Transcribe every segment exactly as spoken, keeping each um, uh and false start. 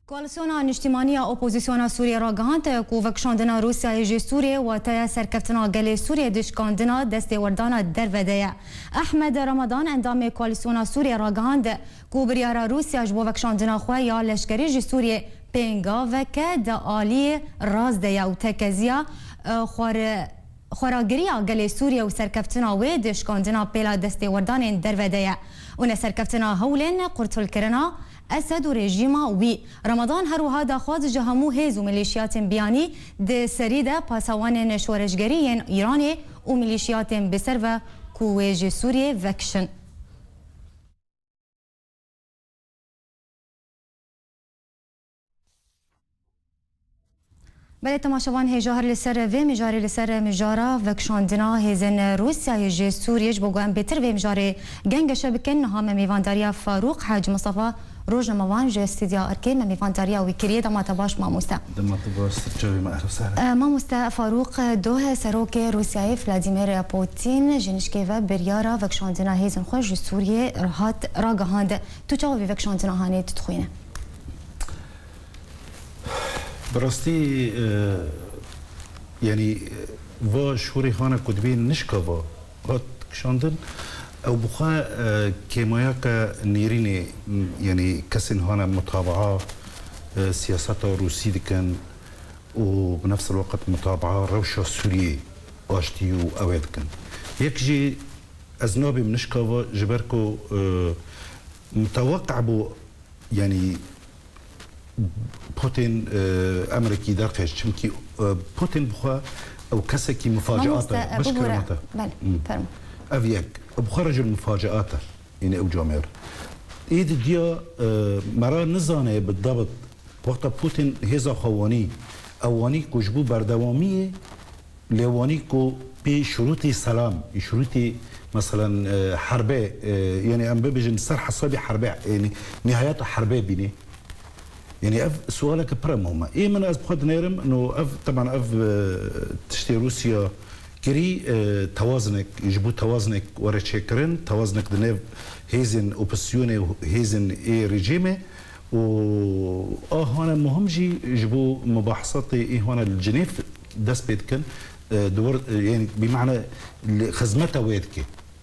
Koalîsyona Niştîmanî ya Opozîsyona Sûriyê ragihand ku vekişandina Rûsyayê ji Sûriyê wateya serkeftina gelê Sûriyê di şikandina destêwerdana derve de ye. Ehmed Ramadan, endamê Koalîsyona Sûriyê ragihand ku biryara Rûsya ji bo vekişandina xwe ya leşkerî ji Sûriyê pêngaveke di aliyê rast de ye û tekeziya, e, xwar-, xweragiriya gelê Sûriyê û serkeftina wê di şikandina pêla destêwerdanên derve de ye û neserkeftina hewlên qurtulkirina Esed û rejîma wî. Ramadan her wiha daxwaz ji hemû hêz û milîşiyatên biyanî di serî de pasewanên şoreşgerî yên Îranê û milîşiyatên bi ser ve ku wê ji Sûriyê vekişin. Belê temaşevan, hêja her li ser vê mijarê, li ser mijara vekişandina hêzên Rûsyayê ji Sûriyê, ji bo ku em bêtir vê mijarê gengeşe bikin, niha me mêvandariya Farûq Hacî Mistefa, rojnamevan ji stûdya Erkê, me mêvandariya wî kiriye. Dema te baş, mamoste. Dema tu baş, çavê me, ehlen sehlen. E, mamoste Farûq Doh, serokê Rûsyayê Vladimir Putin ji nişkê ve biryara vekişandina hêzên xwe ji Sûriyê hat ragihand. Tu çawa vê vekişandina hanê tu dixwîne? Bi rastî, e, yanî, e, va şûrê hane ku dibê nişka va hat kişandin, ew bi xwe, e, kêmayeke nêrînê, m, yanî kesên hane mutabaa, e, siyaseta Rûsî dikin û bi nefs el-weqt mutabaa rewşa Sûriyê, aştî û ew ê dikin. Yek jî ez nabêm nişka va ji ber ku, e, miteweqe bû, yanî Putin, e, emrekî derxêş, çimkî, e, Putin bi xwe ew kesekî mufaciat e. Mamoste, e, Baş bibûre. Kerema te. Belê, Hmm. fermo. Ev yek. Ew bi xwe re jî mufaciat e. Yine ew camêr. Ê di diya, e, me re nizane bi debit. Wexta Putin hêza xwe wanî, ew wanî ku ji bo berdewamiyê lê wanî ku pê şurûtê selam, şurûtê, meselen, e, herbê, e, yanî em bibêjin ser hesabê herbê, yanî nihayeta herbê bînê. Yanî ev sualeke pir muhim e. Ê min ez bi xwe dinêrim, no ev, teban ev, e, tiştê Rûsya kirî, e, tewazinek, ji bo tewazinek were çêkirin, tewazinek di nêv hêzên opozisyonê û hêzên ê rejîmê û a hane muhim jî ji bo mubahesatê ê hane li Cinêv dest pê dikin, e, di wir, e, yanî bi mane li xizmeta wê dike.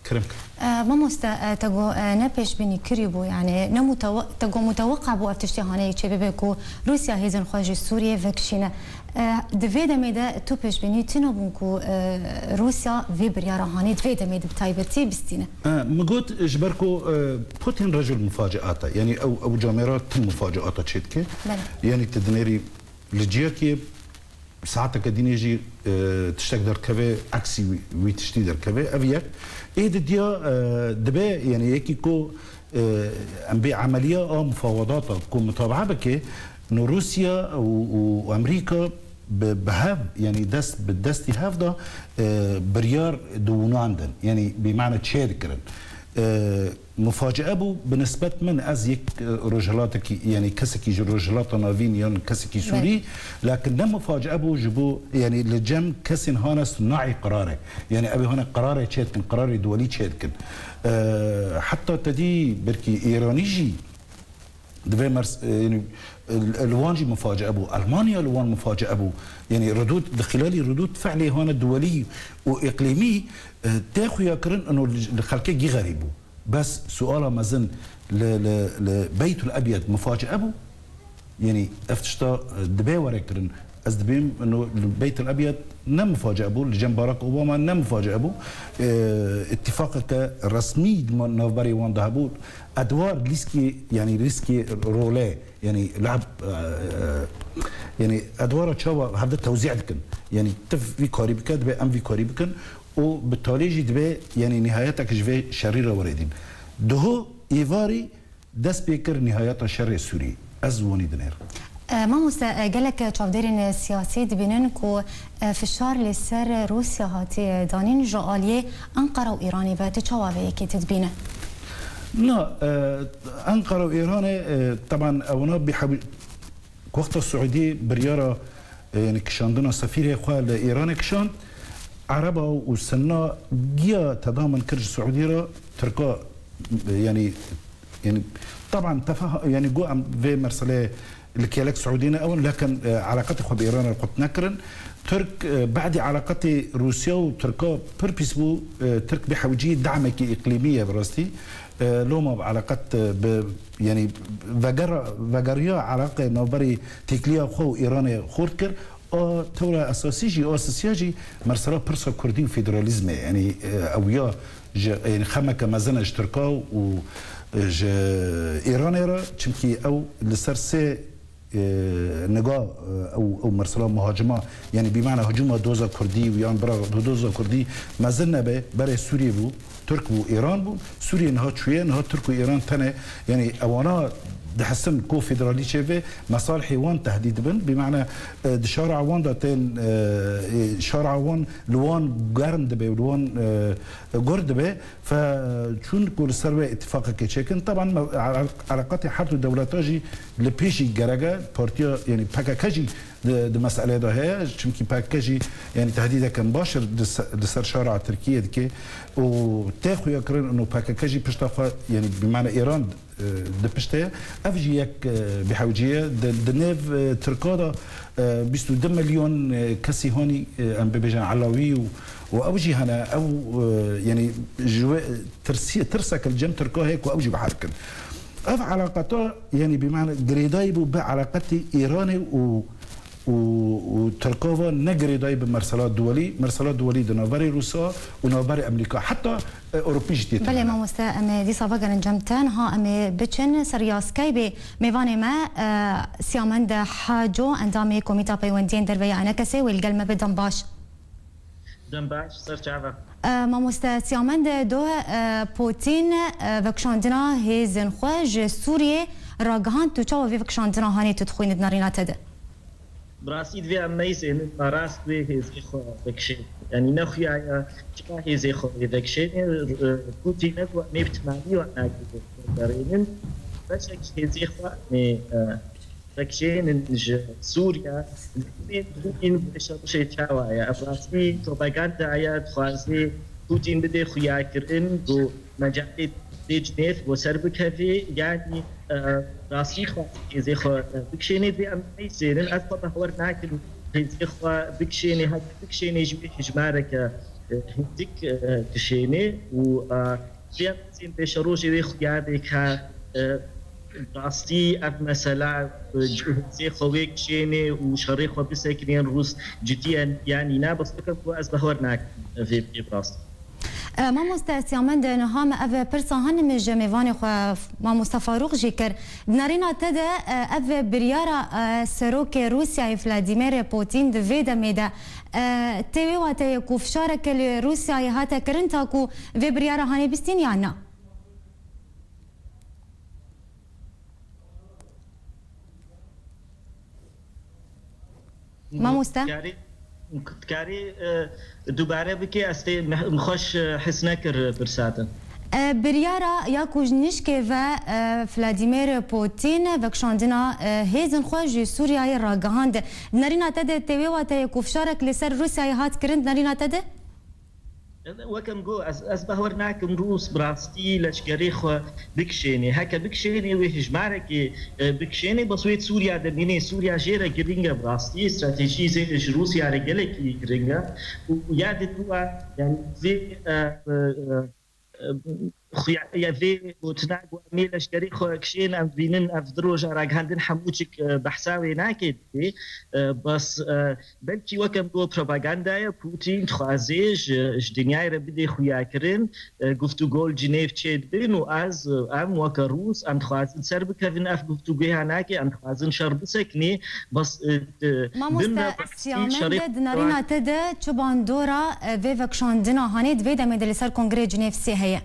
Kerem kir. E, mamoste, e, te got, e, ne pêşbînî kirî bû, yani ne mutewe-, te got muteweqa bû ev tiştê haneyê çê bibe ku Rûsya hêzên xwe ji Sûriyê vekişîne. E, di vê demê de tu pêşbînî tune bûn ku, e, Rûsya vê biryara hanê di vê demê de bi taybetî bistîne? E, min got, ji ber ku, e, Putin rejul mufaciat e. Yani ew, ew camêra tim mufaciata çê dike. Belê. Yani te dinêrî li ciyekê saeteke dînê jî, e, tiştek derkeve, eksî wî, wî tiştî derkeve. Ev yek. Ê di diya, e, dibe, yani yekî ku, e, em bê emeliya a mufawadata ku mutabaa bike, no Rûsya û, û Amerîka bi, bi hev, yani dest, bi destî hev de, e, biryar diwûnandin. Yani bi mane çê dikirin. E, Mufacia bû, bi nisbet min, ez yek, e, rojhilatekî, yani kesekî ji Rojhilata Navîn yan kesekî Sûrî, lakin ne mufacia bû ji bo, yani li cem kesên hane sunnaî qirarê. Yani ew hane qirarê çê dikin, qirarê duwelî çê dikin. E, heta te dî belkî Îranî jî di vê mers-, e, yani, e, li wan jî mufacia bû. Elmanya li wan mufacia bû. Yani redûd, di xilalî redûd fi'lê hane duwelî û îqlîmî, e, tê xuya kirin, ino li, li xelkê gî xerîb bû. Bes suala mezin li, li, li Beytul Ebyed mufacia bû? Yanî ev tişta, e, dibe were kirin. Ez dibêm, no, li Beytul Ebyed ne mufacia bû, li cem Barack Obama ne mufacia bû. E, îtîfaqeke resmî di ma-, navberê wan de hebû. Edwar lîskî, yanî lîskî role, yanî lab, e, e, yanî edwara çawa hevde tewzî dikin. Yanî tu vî karî bike, dibe em vî karî bikin. û bi talê jî dibe, yanî nîhayetek ji vê şerî re were dîn. Duho êvarî dest pê kir nîhayeta şerê Sûrî. Ez wanî dinêrim. E, mamoste, e, gelek çavdêrên siyasî dibînin ku, e, fişar li ser Rûsya hatiye danîn ji aliyê Enqera û Îranê ve. Tu çawa vê yekê tu dibîne? Na, e, Enqera û Îranê, e, teban ewna bi hewi-, Wexta Siûdî biryara, e, yani kişandina sefîrê xwe li Îranê kişand, Ereba û Sinna giya tedamin kir ji Siûdî re, Tirka, e, yani, yani, teban tefa-, yani, got em vê meseleyê, Li kêlek Siûdî ne ew in, lekin, e, eleqetê xwe bi Îranê re qut nekirin. Tirk, e, badî eleqetê Rûsya û Tirka pir pîs bû. E, Tirk bê hewcî damekî îqlîmî ye bi rastî. E, loma bi eleqet, e, bi, yanî vegera-, vegeriya eleqê navberî têkiliya xwe û Îranê xurt kir. A tewra esasî jî, a sisiya jî mesela pirsa Kurdî û federalîzmê. Yanî, e, ew ya ji, yanî xemeke mezin e ji Tirka û, e, ji Îranê re, çimkî ew li ser sê, e, niga, e, ew, ew mesela muhacima, yanî bîmana hicûma doza Kurdî û yan bira doza Kurdî mezin nebe, berê Sûriyê bû, Tirk bû, Îran bû, Sûriyê niha çûye, niha Tirk û Îran tenê, yanî ewana dihesin ku federalî çêbe, mesalihê wan tehdîd dibin, bîmana, e, di şara wan de tên, e, e, şara wan li wan germ dibe û li wan, e, gur dibe. Fe, çûn ku li ser wê îtîfaqekê çêkin. Teban me, eleqatê her du dewleta jî li pêş jî gerek e. Partiya, yanî P K K jî di, di meselê de heye. Çimkî P K K jî, yanî tehdîdeke baş di se-, di ser şara Tirkiyê dike û tê xuyakirin û P K K jî pişta xwe, yanî bîmane Îran, e, di piştê ye. Ev jî yek, e, bihewcî ye. Di, di nêv, e, Tirka de, e, bîst û du milyon, e, kesî hanî, e, em bibêjin Elawî û, û ew jî hene, ew, e, yanî ji wê tirsî-, tirsek li cem Tirka heye ku ew jî bahar kin. Ev eleqata, yanî bîmane girêdayî bû bi eleqetî Îranê û, û, û Tirka ve, ne girêdayî bi mersela duwelî, mersela duwelî di navberê Rûsa û navberê Emerîka. Heta e, Ewropî jî tê Belê, tune. Mamoste, em ê dîsa vegerin cem te. Niha em ê biçin ser ya Skypeê. Mêvanê me, e, Siyamend Haco, endamê Komîta Peywendiyên Derve ya Enekesê, wê li gel me be. Dem baş. Dem baş, ser çava. E, mamoste Siyamend, do, e, Putin, e, vekişandina hêzên xwe ji Sûriyê ragihand. Tu çawa vê vekişandina hanê tu dixwînî di nerîna te de? Bi rastî divê em meyzênin, ma rast wê hêzê xwe vekişên. Yanî ne xuya ye, çima hêzê xwe wê vekişênê, e, Pûtîn ne ku em ê bi timanî wan nagirînin, derênin. Beşek hêzê xwe em ê, e, vekişênin ji Sûriye. Divê bibînin vê şerişê çawa ye. Ev rastî propaganda ye, dixwaze Pûtîn bidê xuyakirin ku mecalê dê Cinêv bo ser bikevê, yanî, e, rastî xwe hêzê xwe, e, bikişênê, divê em neyzênin. Ez xwe behwer nakim hêzê xwe bikişênê, heke bikişênê jî wê hejmareke, e, hindik, e, dişênê û, e, divê em neyzên pêşerojê wê xuya bê ka, e, rastî ev mesela, e, hêzê xwe wê kişênê û şerê xwe bisekinên Rûs cidî ye yanî na, bes bikim ku ez behwer nakim vê, vê bi rastî. E, mamoste Siyamend, niha me ev pirsa han min ji mêvanê xwe, mamoste Farûq jî kir. Di nerîna te de, e, ev biryara, e, serokê Rûsyayê Vladimir Putin di vê demê de, e, tê wê wateyê ku fişareke li Rûsyayê hate kirin ta ku vê biryara hanê bistîn yan na? Mamoste? Dikarî, dikarî, e, dubare bikî, ez tê mih-, mixweş, e, his nekir, e, pirsa te. E, biryara ya ku ji nişkê ve, e, Vladimir Putin vekişandina, e, hêzên xwe ji Sûriyeyê ragihand. Di nerîna te de tê wê wateyê ku fişarek li ser Rûsyayê hat kirin, di nerîna te de? Weke min got, ez, ez behwer nakim Rûs bi rastî leşkerê xwe bikişênê. Heke bikişênê, wê hejmarekê, e, bikişênê, bes wê di Sûriya de bînê. Sûriya jê re girîng e bi rastî. Stratejî zê-, ji Rûsya re gelekî girîng e. Û ya di dû e, yanî vê, e, e, e, e, xuya-, ya vê gotina ku em ê leşkerê xwe kişên, em dibînin ev du roja ragihandin hemû çik, e, behsa wê nake dibê. E, bes, e, Belkî weke min got propaganda ye, Putin dixwaze ji, ji dinyayê re bidê xuyakirin, e, guftûgo li Cinêv çêdibin û ez, e, em weke Rûs, em dixwazin ser bikevin ev guftûgoya nake, em dixwazin şer bisekinê, bes, e, e, Mamoste din re Siyamend, şerê di nerîna te de çi bandora, e, vê vekişandina hanê di vê demê de li ser Kongreyê Cinêv sê heye?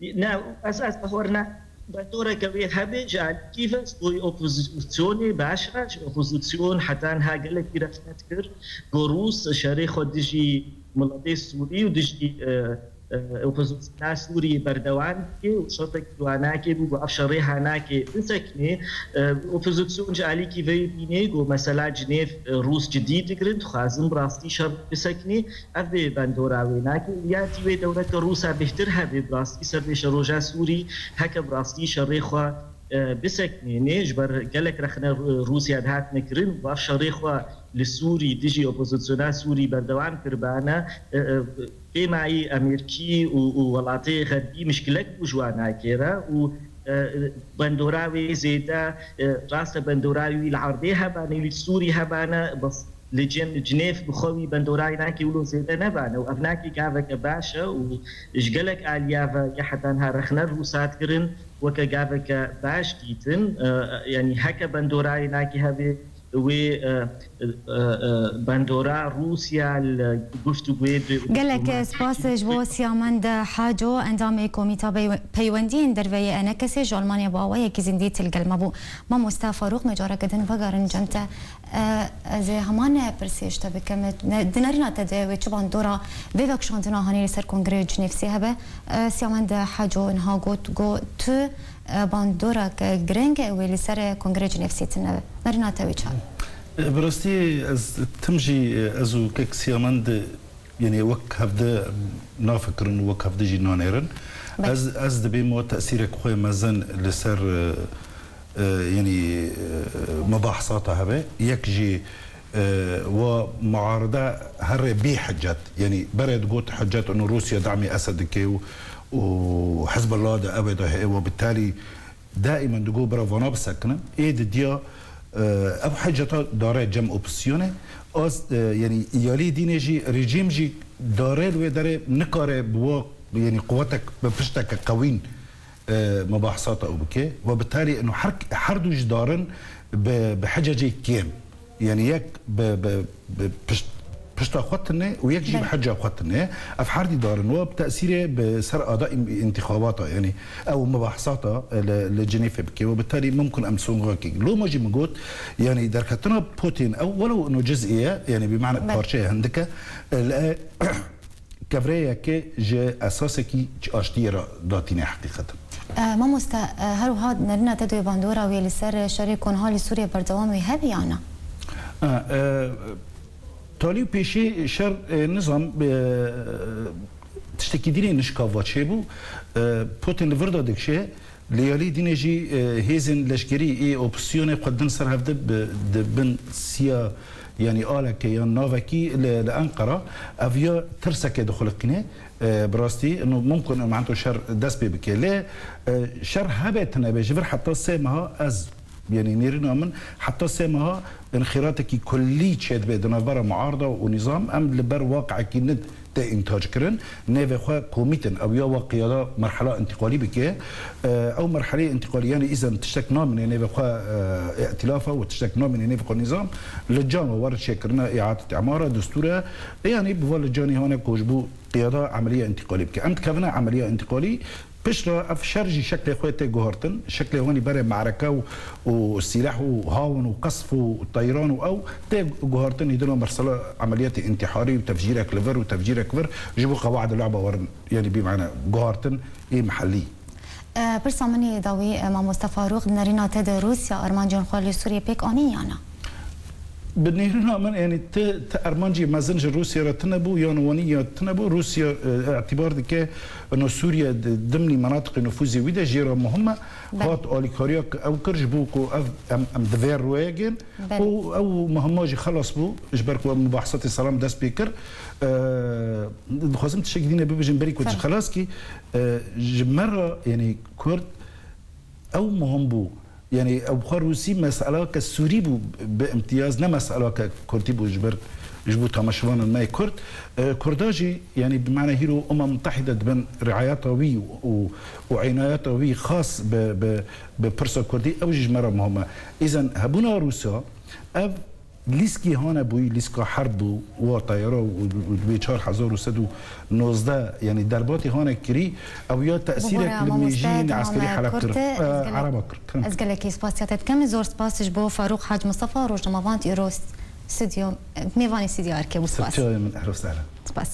Ne, ez, ez behwer ne. Bandoreke wê hebe ji alîkî ve ji bo opozîsyonê baş e. Ji opozîsyon heta niha gelekî rexnet kir. Got Rûs şerê xwe dijî miletê Sûrî û dijî, e, e, opozisyona Sûrî berdewam dike û şertekî wan nake bû, got ev şerê ha nake bisekinê. E, opozîsyon ji alîkî ve bînê, got mesela Cinêv, e, Rûs cidî digirin, dixwazin bi rastî şer bisekinê. Ev ê bandora wê nake û ya dî wê dewleta Rûsa bêhtir hebe bi rastî ser vê şeroja Sûrî, heke bi rastî şerê xwe e, biseknêne, ji ber gelek rexne Rû-, Rûsya dihatine kirin, va şerê xwe li Sûrî dijî opozisyona Sûrî berdewam kiribane, e, e, pêmayî Amerîkî û, û welatê Xerbî mişkilek bû ji wan nakê re û, e, bandora wê zêde, e, rast e bandora wî li erdê hebane, wî li Sûrî hebane, bes li Cen-, Cinêv bi xwe wî bandorayê nakê wilo zêde nebane û ev nakê gaveke baş e û ji gelek aliya ve ya heta niha rexne Rûsa dikirin weke gaveke baş dîtin. E, yanî heke bandorayê nakê hebe wê, e, e, e, bandora Rûsya li guftûgoyê bi Gelek spas ji bo Siyamend Haco, endamê Komîta Peywe-, Peywendiyên Derve yê ENKSê ji Almanya bi awayekî zindî til gel me bû. Mamoste Farûq, me careke din vegerin cem te. E, ez ê heman pirsê ji te bikim. Ne, di nerîna te de wê çi bandora vê vekişandina hanê li ser Kongreya Cinêvsê hebe? E, Siyamend Haco niha got, got tu, e, bandoreke girîng e wê li ser Kongreya Cinêvsê tune be. Nerîna te wê çi ye? E, bi rastî ez tim jî, e, ez û kek Siyamend, yanî wek hevde nafikirin û wek hevde jî nanêrin. Belê. Ez, ez dibêm wa tesîrek xwe mezin li ser, e, e, yanî, e, mubahesata hebe. Yek jî, e, wa muaride here bê hicet. Yanî berê digot hicet û Rûsya damê Esed dike û, û Hizbullah de ew ê de heye, wa bi talî daîmen digot bira vana bisekinin. Ê didiya, e, ev hiceta dare cem opozisyonê. Az, e, yanî yalî dînê jî, rejîm jî dare li wê derê nikare bi wa, yanî quwetek, bi pişteke qewîn, e, mubahesata ew bike. Ve bi talî ino her, her du jî darin bi, bi hicecê kêm. Yanî yek bi, bi, bi pişt, pişta xwe tune û yek jî bi Belê. heca xwe tune. Ev herdî darin we bi tesîrê bi ser ada în-, întîxabata, yanî ew mubahesata li, li Cinêfê bike we bi talî mimkun em songa kek. Loma jî min got, yanî derketina Putin ew welew ino ciz'ê ye, yanî bi mane Belê. parçeye hindik e, li kevreyeke ji esasekî aştiyê re datîne heqîqetin. E, mamoste, e, her wiha nerîna te doyê bandora wê li ser şerê ku niha li Sûriyê berdewam wê hebe ya na? E, e, talî û pêşî şer, e, nizam, e, tiştekî dînê nişka va çêbû. E, Putin li vir de dikişe, Li yalî dînê jî, e, hêzên leşkerî ê opozisyonê xwe din ser hevdi bi, di bin siya, yanî aleke yan navekî li, li Enqera, ev ya tirseke dixuliqîne, e, bi rastî, ino mumkin e, mento şer dest pê bike. Lê, e, şer hebe tine be, ji vir heta sê meha ez, yanî nêrîna min, heta sê meha înxiratekî kullî çêdibe di navbera muarda û nîzam, em li ber waqiekî nid tê întac kirin, nêvê xwe komîtin, ew ya wa qiyada merhela întîqalî bike. E, ew merheleyê întîqalî, yanî îzen tiştek namîne nêvê xwe, e, îtîlafa û tiştek namîne nêvê xwe nîzam, li can we were çêkirina îadet îmara, destûr e. E, yanî bi va li canî hane ku ji bo qiyada emeliya întîqalî bike. Em dikevine emeliya întîqalî, Piştre ev şer jî şeklê xwe tê guhartin, şeklê wanî berê me'reke û, û sîleh û hawin û qesf û teyran û ew tê guhartin, hîdina mersela emeliyetê întîharî û tefcîrek li vir û tefcîrek vir ji bo qewaid la'ba werin, yanî bî mane guhartin ê mihellî. E, pirsa min ê dawî, e, mamoste Farûq, di nerîna te de Rûsya armancên xwe li Sûriyê pêk anîn ya na? Bi nêrîna min, yanî ti, ti armancî mezin ji Rûsya re tine bû, yan wanî ya tine bû. Rûsya, e, îtibar dike, ino Sûriye di dimnî menatiqê nufûzê wî de jê re muhim e. Belê. Hat alîkariya ku ew kir ji bo ku ev, em, em di vê rûyê gên. Belê. Û ew muhima jî xelas bû, ji ber ku ew mubahesatê selam dest pê kir. E, dixwazim tiştekî dîne bibêjim berî ku tu Fermo. xelas kî, e, ji me re, yanî Kurd, ew muhim bû. Yanî ew xwe Rûsî meselake Sûrî bû bi îmtiyaz, ne meselake Kurdî bû ji ber, ji bo temaşevanên me yê Kurd. E, Kurda jî, yanî bi mane hîro Umem Mutehîde dibin riayeta wî û, û, û înayeta wî xas bi, bi, bi pirsa Kurdî, ew jî ji me re muhim e. Îzen hebûna Rûsa, ev lîskî hane bûyî, lîska herb bû, wa teyara û, û, û bê çar hezar û sed û nozdeh, yanî derbatî hane kirî, ew ya tesîrek Bibore, li mamoste, mêjiyên tamam, eskerî e, Heleb kurt kir. e, ez E, gelek, Ereba kir. Kir. ez gelekî spasiya te dikim. Zor spas ji bo Farûq Hac Mistefa, rojnamevan îro stûdyo, mêvanê stûdyo Erkê bû. Spas. Sirçayê min, ehlo sehla. Spas.